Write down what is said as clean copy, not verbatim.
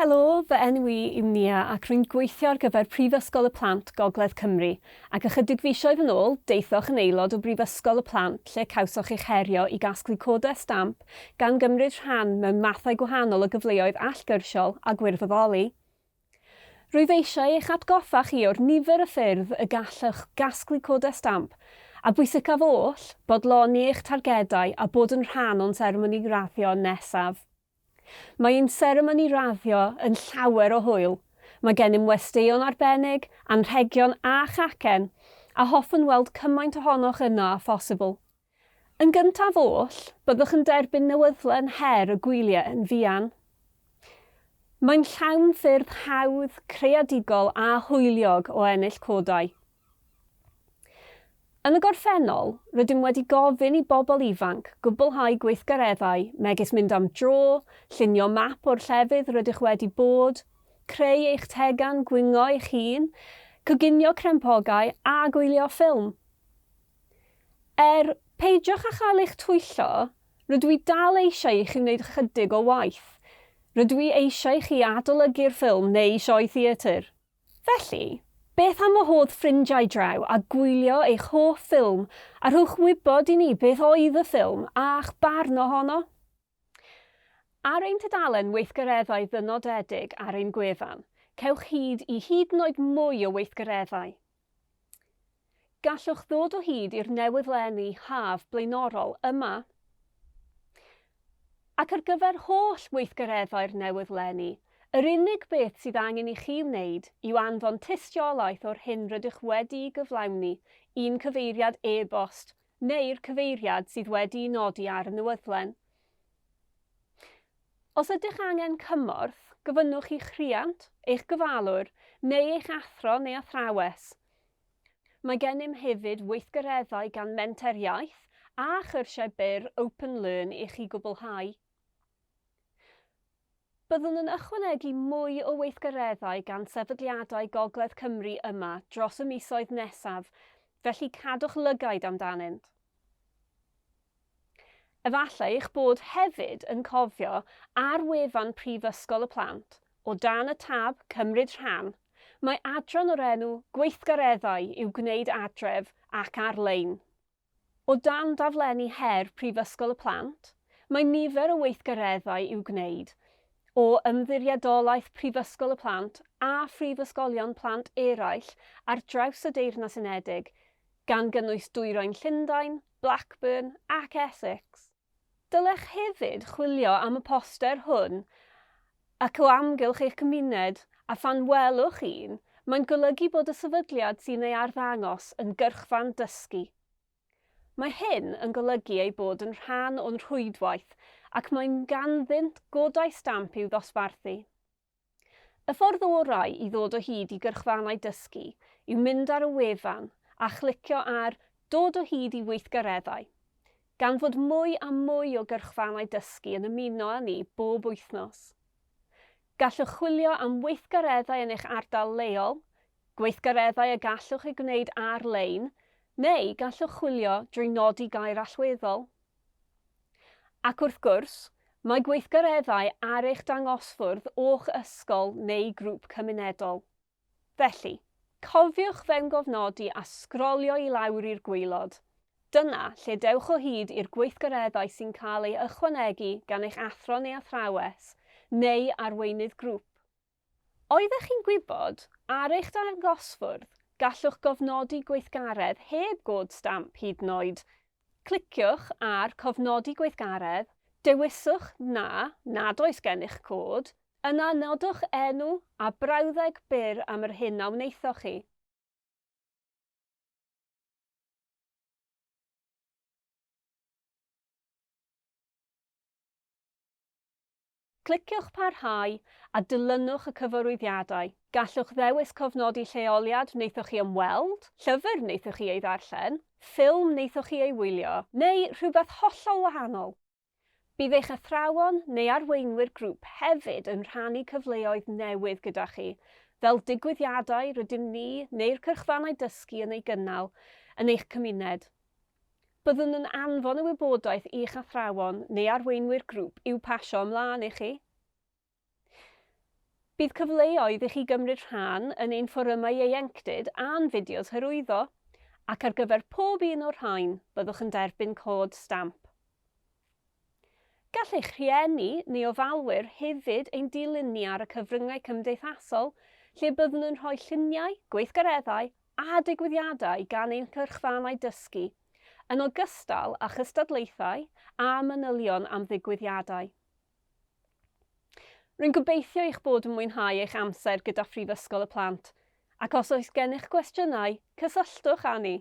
Helo, fy enw i yw Nia ac rwy'n gweithio ar gyfer Prifysgol y Plant Gogledd Cymru, ac ychydig fisoedd yn ôl, daethoch yn aelod o Brifysgol y Plant lle cawsoch eich herio i gasglu codau stamp gan gymryd rhan mewn mathau gwahanol o gyfleoedd allgyrsiol a gwirfoddoli. Rwyf eisiau eich atgoffa chi o'r nifer y ffyrdd y gallwch gasglu codau stamp, a bwysicaf oll, bodloni eich targedau a bod yn rhan o'n seremoni raddio nesaf. Mae ein seremoni raddio yn llawer o hwyl. Mae gennym westeion arbennig, anrhegion a chacen, a hoffwn weld cymaint ohonoch yno â phosibl. Yn gyntaf oll, byddwch yn derbyn newyddlen her y gwyliau yn fuan. Mae'n llawn ffyrdd hawdd, creadigol a hwyliog o ennill codau. Yn y gorffennol, rydym wedi gofyn i bobl ifanc gwblhau gweithgareddau megis mynd am dro, llunio map o'r llefydd rydych wedi bod, creu eich tegan gwingo eich hun, coginio crempogau a gwylio ffilm. Er, peidiwch â chael eich twyllo, rydw i dal eisiau i chi wneud ychydig o waith. Rydw i eisiau i chi adolygu'r ffilm neu sioe theatr. Felly, beth am wahodd ffrindiau draw a gwylio eich hoff ffilm a rhowch wybod i ni beth oedd y ffilm a'ch barn ohono? Ar ein tudalen weithgareddau ddynodedig ar ein gwefan, cewch hyd i hyd yn oed mwy o weithgareddau. Gallwch ddod o hyd i'r newyddlenni haf blaenorol yma. Ac ar gyfer holl weithgareddau'r newyddlenni, yr unig beth sydd angen i chi wneud yw anfon tystiolaeth o'r hyn rydych wedi'i gyflawni i'n cyfeiriad e-bost neu'r cyfeiriad sydd wedi'i nodi ar y newyddlen. Os ydych angen cymorth, gofynnwch i'ch rhiant, eich gofalwr, neu eich athro neu athrawes. Mae gennym hefyd weithgareddau gan Menter Iaith a chyrsiau byr Open Learn i chi gwblhau. Byddwn yn ychwanegu mwy o weithgareddau gan sefydliadau Gogledd Cymru yma dros y misoedd nesaf, felly cadwch lygaid amdanynt. Efallai eich bod hefyd yn cofio ar wefan Prifysgol y Plant, o dan y tab Cymryd Rhan, mae adran o'r enw Gweithgareddau i'w gwneud adref ac ar-lein. O dan daflenni Her Prifysgol y Plant, mae nifer o weithgareddau i'w gwneud, o Ymddiriedolaeth Prifysgol y Plant a phrifysgolion plant eraill ar draws y Deyrnas Unedig, gan gynnwys Dwyrain Llundain, Blackburn ac Essex. Dylech hefyd chwilio am y poster hwn ac o amgylch eich cymuned a phan welwch un, mae'n golygu bod y sefydliad sy'n ei arddangos yn gyrchfan dysgu. Mae hyn yn golygu eu bod yn rhan o'n rhwydwaith ac mae'n ganddynt godau stamp i'w ddosbarthu. Y ffordd orau i ddod o hyd i gyrchfannau dysgu yw mynd ar y wefan a chlicio ar 'Dod o hyd i weithgareddau', gan fod mwy a mwy o gyrchfannau dysgu yn ymuno â ni bob wythnos. Gallwch chwilio am weithgareddau yn eich ardal leol, gweithgareddau y gallwch eu gwneud ar-lein, neu gallwch chwilio drwy nodi gair allweddol. Ac wrth gwrs, mae gweithgareddau ar eich dangosfwrdd o'ch ysgol neu grŵp cymunedol. Felly, cofiwch fewngofnodi a sgrolio i lawr i'r gwaelod. Dyna lle dewch o hyd i'r gweithgareddau sy'n cael eu ychwanegu gan eich athro neu athrawes, neu arweinydd grŵp. Oeddech chi'n gwybod, ar eich dangosfwrdd, gallwch gofnodi gweithgaredd heb god stamp hyd yn oed? Cliciwch ar 'Cofnodi gweithgaredd', dewiswch 'Na, nad oes gennych cod', yna nodwch enw a brawddeg byr am yr hyn a wnaethoch chi. Cliciwch 'Parhau' a dilynwch y cyfarwyddiadau. Gallwch ddewis cofnodi lleoliad wnaethoch chi ymweld, llyfr wnaethoch chi ei ddarllen, ffilm wnaethoch chi ei wylio, neu rhywbeth hollol wahanol. Bydd eich athrawon neu arweinwyr grŵp hefyd yn rhannu cyfleoedd newydd gyda chi, fel digwyddiadau rydym ni neu'r cyrchfannau dysgu yn ei gynnal yn eich cymuned. Byddwn yn anfon y wybodaeth i'ch athrawon neu arweinwyr grŵp i'w pasio ymlaen i chi. Bydd cyfleoedd i chi gymryd rhan yn ein fforymau ieuenctid a'n fideos hyrwyddo, ac ar gyfer pob un o'r rhain byddwch yn derbyn cod stamp. Gall eich rhieni neu ofalwyr hefyd ein dilyn ni ar y cyfryngau cymdeithasol lle byddwn yn rhoi lluniau, gweithgareddau a digwyddiadau gan ein cyrchfannau dysgu, yn ogystal â chystadlaethau a manylion am ddigwyddiadau. Rwy'n gobeithio eich bod yn mwynhau eich amser gyda Phrifysgol y Plant, ac os oes gennych gwestiynau, cysylltwch â ni.